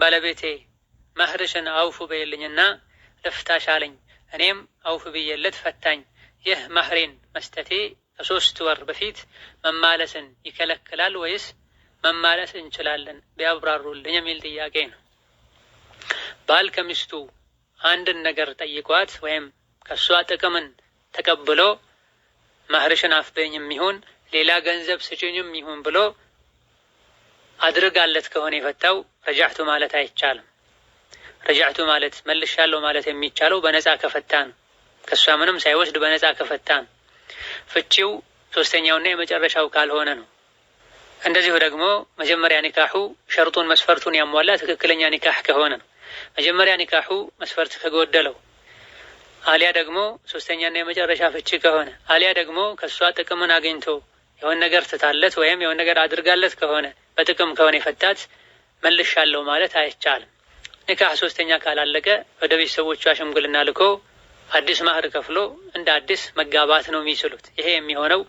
ባለቤቴ መህርሽን አውፉ በይልኝና ልፍታሽ አለኝ። እኔም አውፍ ብዬለት ፈታኝ። ይህ መህሬን መስጠቴ ከ3 ወር በፊት መማለስን ይከለክላል ወይስ መማለስ እንችላለን? ቢያብራሩልኝ የሚል ጥያቄ ነው። ባል ከሚስቱ አንድን ነገር ጠይቋት ወይም ከእሷ ጥቅምን ተቀብሎ መህርሽን አፍበኝም ይሁን ሌላ ገንዘብ ስጭኝም ይሁን ብሎ አድርጋለት ከሆነ የፈታው ረጃዕቱ ማለት አይቻልም። ረጃዕቱ ማለት፣ መልሻለሁ ማለት የሚቻለው በነፃ ከፈታ ነው። ከእሷ ምንም ሳይወስድ በነፃ ከፈታ ነው። ፍቺው ሶስተኛውና የመጨረሻው ካልሆነ ነው። እንደዚሁ ደግሞ መጀመሪያ ኒካሑ ሸርጡን መስፈርቱን ያሟላ ትክክለኛ ኒካህ ከሆነ ነው። መጀመሪያ ኒካሑ መስፈርት ከጎደለው፣ አሊያ ደግሞ ሶስተኛና የመጨረሻ ፍቺ ከሆነ፣ አሊያ ደግሞ ከእሷ ጥቅምን አግኝቶ የሆነ ነገር ትታለት ወይም የሆነ ነገር አድርጋለት ከሆነ፣ በጥቅም ከሆነ የፈታት መልሻለሁ ማለት አይቻልም። ኒካህ ሶስተኛ ካላለቀ ወደ ቤተሰቦቿ ሽምግልና ልኮ አዲስ ማህር ከፍሎ እንደ አዲስ መጋባት ነው የሚችሉት። ይሄ የሚሆነው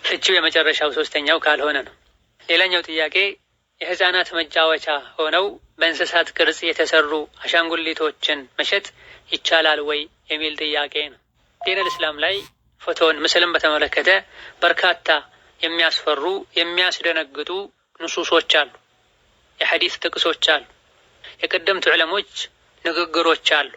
ፍቺው የመጨረሻው ሶስተኛው ካልሆነ ነው። ሌላኛው ጥያቄ የህፃናት መጫወቻ ሆነው በእንስሳት ቅርጽ የተሰሩ አሻንጉሊቶችን መሸጥ ይቻላል ወይ የሚል ጥያቄ ነው። ዲነል እስላም ላይ ፎቶን ምስልን በተመለከተ በርካታ የሚያስፈሩ፣ የሚያስደነግጡ ንሱሶች አሉ፣ የሐዲስ ጥቅሶች አሉ፣ የቀደምት ዑለሞች ንግግሮች አሉ።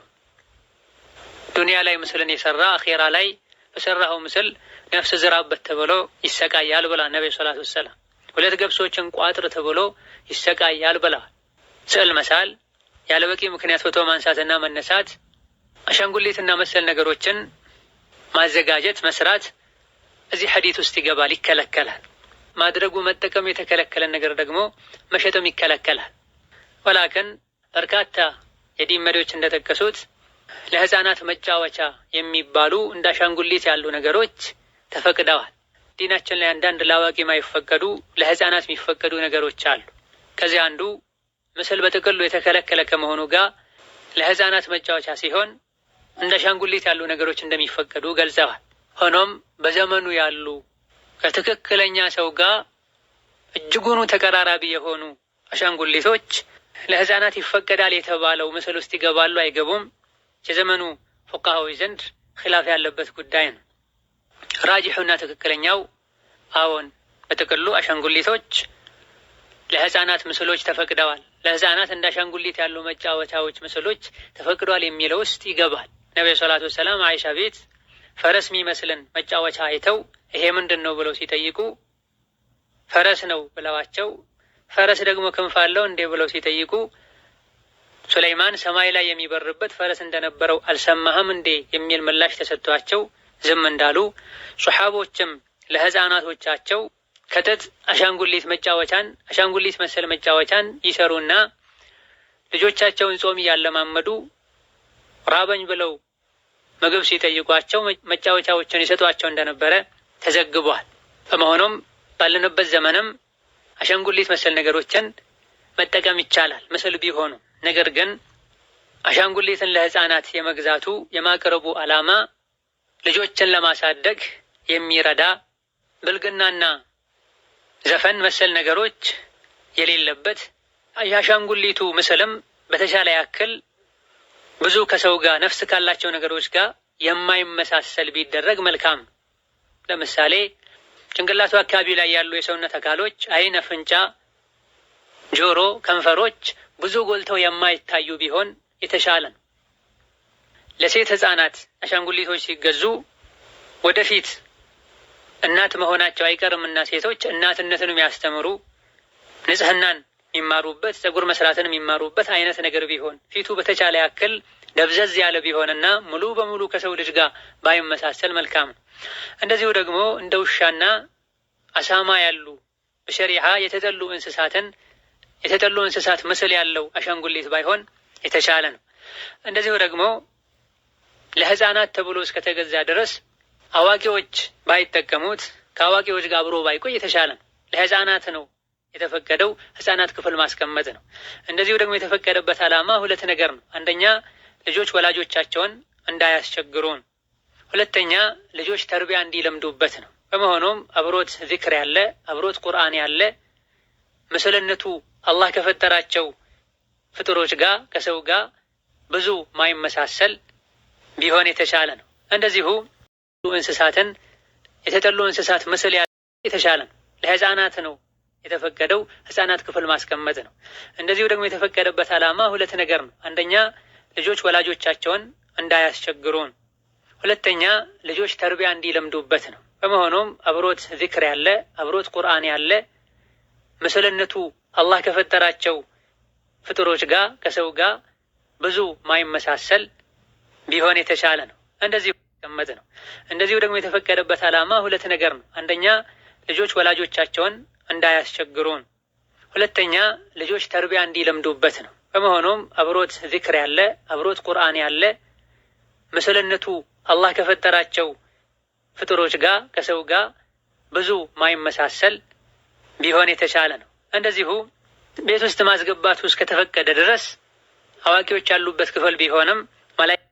ዱንያ ላይ ምስልን የሰራ አኼራ ላይ በሰራኸው ምስል ነፍስ ዝራበት ተብሎ ይሰቃያል ብላ ነቢ ሰላቱ ወሰላም። ሁለት ገብሶችን ቋጥር ተብሎ ይሰቃያል ብለዋል። ስዕል መሳል፣ ያለ በቂ ምክንያት ፎቶ ማንሳትና መነሳት፣ አሻንጉሊትና መሰል ነገሮችን ማዘጋጀት፣ መስራት እዚህ ሐዲት ውስጥ ይገባል፣ ይከለከላል። ማድረጉ መጠቀም የተከለከለን ነገር ደግሞ መሸጥም ይከለከላል። ወላክን በርካታ የዲን መሪዎች እንደጠቀሱት ለህፃናት መጫወቻ የሚባሉ እንደ አሻንጉሊት ያሉ ነገሮች ተፈቅደዋል። ዲናችን ላይ አንዳንድ ለአዋቂ የማይፈቀዱ ለህፃናት የሚፈቀዱ ነገሮች አሉ። ከዚህ አንዱ ምስል በጥቅሉ የተከለከለ ከመሆኑ ጋር ለህፃናት መጫወቻ ሲሆን እንደ አሻንጉሊት ያሉ ነገሮች እንደሚፈቀዱ ገልጸዋል። ሆኖም በዘመኑ ያሉ ከትክክለኛ ሰው ጋር እጅጉኑ ተቀራራቢ የሆኑ አሻንጉሊቶች ለህፃናት ይፈቀዳል የተባለው ምስል ውስጥ ይገባሉ አይገቡም? የዘመኑ ፉቃሃዎች ዘንድ ኺላፍ ያለበት ጉዳይ ነው። ራጂሑና ትክክለኛው አዎን፣ በጥቅሉ አሻንጉሊቶች ለህፃናት ምስሎች ተፈቅደዋል፣ ለህፃናት እንደ አሻንጉሊት ያሉ መጫወቻዎች ምስሎች ተፈቅደዋል የሚለው ውስጥ ይገባል። ነቢዩ ሰላቱ ወሰላም አይሻ ቤት ፈረስ የሚመስልን መጫወቻ አይተው ይሄ ምንድን ነው ብለው ሲጠይቁ ፈረስ ነው ብለዋቸው፣ ፈረስ ደግሞ ክንፍ አለው እንዴ ብለው ሲጠይቁ ሱለይማን ሰማይ ላይ የሚበርበት ፈረስ እንደነበረው አልሰማህም እንዴ የሚል ምላሽ ተሰጥቷቸው ዝም እንዳሉ፣ ሶሓቦችም ለህፃናቶቻቸው ከጥጥ አሻንጉሊት መጫወቻን፣ አሻንጉሊት መሰል መጫወቻን ይሰሩና ልጆቻቸውን ጾም እያለማመዱ ራበኝ ብለው ምግብ ሲጠይቋቸው መጫወቻዎችን ይሰጧቸው እንደነበረ ተዘግቧል። በመሆኑም ባለንበት ዘመንም አሻንጉሊት መሰል ነገሮችን መጠቀም ይቻላል ምስል ቢሆኑ። ነገር ግን አሻንጉሊትን ለህፃናት የመግዛቱ የማቅረቡ ዓላማ ልጆችን ለማሳደግ የሚረዳ፣ ብልግናና ዘፈን መሰል ነገሮች የሌለበት፣ የአሻንጉሊቱ ምስልም በተሻለ ያክል ብዙ ከሰው ጋር ነፍስ ካላቸው ነገሮች ጋር የማይመሳሰል ቢደረግ መልካም። ለምሳሌ ጭንቅላቱ አካባቢ ላይ ያሉ የሰውነት አካሎች አይን፣ አፍንጫ፣ ጆሮ፣ ከንፈሮች ብዙ ጎልተው የማይታዩ ቢሆን የተሻለ ነው። ለሴት ህፃናት አሻንጉሊቶች ሲገዙ ወደፊት እናት መሆናቸው አይቀርምና ሴቶች እናትነትን የሚያስተምሩ፣ ንጽህናን የሚማሩበት፣ ፀጉር መስራትን የሚማሩበት አይነት ነገር ቢሆን፣ ፊቱ በተቻለ ያክል ደብዘዝ ያለ ቢሆንና ሙሉ በሙሉ ከሰው ልጅ ጋር ባይመሳሰል መልካም ነው። እንደዚሁ ደግሞ እንደ ውሻና አሳማ ያሉ በሸሪዓ የተጠሉ እንስሳትን የተጠሉ እንስሳት ምስል ያለው አሻንጉሊት ባይሆን የተሻለ ነው። እንደዚሁ ደግሞ ለህፃናት ተብሎ እስከተገዛ ድረስ አዋቂዎች ባይጠቀሙት፣ ከአዋቂዎች ጋር አብሮ ባይቆይ የተሻለ ነው። ለህፃናት ነው የተፈቀደው፣ ህፃናት ክፍል ማስቀመጥ ነው። እንደዚሁ ደግሞ የተፈቀደበት ዓላማ ሁለት ነገር ነው። አንደኛ ልጆች ወላጆቻቸውን እንዳያስቸግሩ ነው። ሁለተኛ ልጆች ተርቢያ እንዲለምዱበት ነው። በመሆኑም አብሮት ዚክር ያለ፣ አብሮት ቁርአን ያለ፣ ምስልነቱ አላህ ከፈጠራቸው ፍጡሮች ጋር ከሰው ጋር ብዙ ማይመሳሰል ቢሆን የተሻለ ነው። እንደዚሁ እንስሳትን የተጠሉ እንስሳት ምስል የተሻለ ነው። ለህፃናት ነው የተፈቀደው፣ ህፃናት ክፍል ማስቀመጥ ነው። እንደዚሁ ደግሞ የተፈቀደበት ዓላማ ሁለት ነገር ነው። አንደኛ ልጆች ወላጆቻቸውን እንዳያስቸግሩ ነው። ሁለተኛ ልጆች ተርቢያ እንዲለምዱበት ነው። በመሆኑም አብሮት ዚክር ያለ፣ አብሮት ቁርአን ያለ፣ ምስልነቱ አላህ ከፈጠራቸው ፍጡሮች ጋር ከሰው ጋር ብዙ ማይመሳሰል ቢሆን የተሻለ ነው። እንደዚሁ መቀመጥ ነው። እንደዚሁ ደግሞ የተፈቀደበት ዓላማ ሁለት ነገር ነው። አንደኛ ልጆች ወላጆቻቸውን እንዳያስቸግሩ ነው። ሁለተኛ ልጆች ተርቢያ እንዲለምዱበት ነው። በመሆኑም አብሮት ዚክር ያለ፣ አብሮት ቁርአን ያለ፣ ምስልነቱ አላህ ከፈጠራቸው ፍጡሮች ጋር ከሰው ጋር ብዙ ማይመሳሰል ቢሆን የተሻለ ነው። እንደዚሁ ቤት ውስጥ ማስገባቱ እስከተፈቀደ ድረስ አዋቂዎች ያሉበት ክፍል ቢሆንም መላኢካ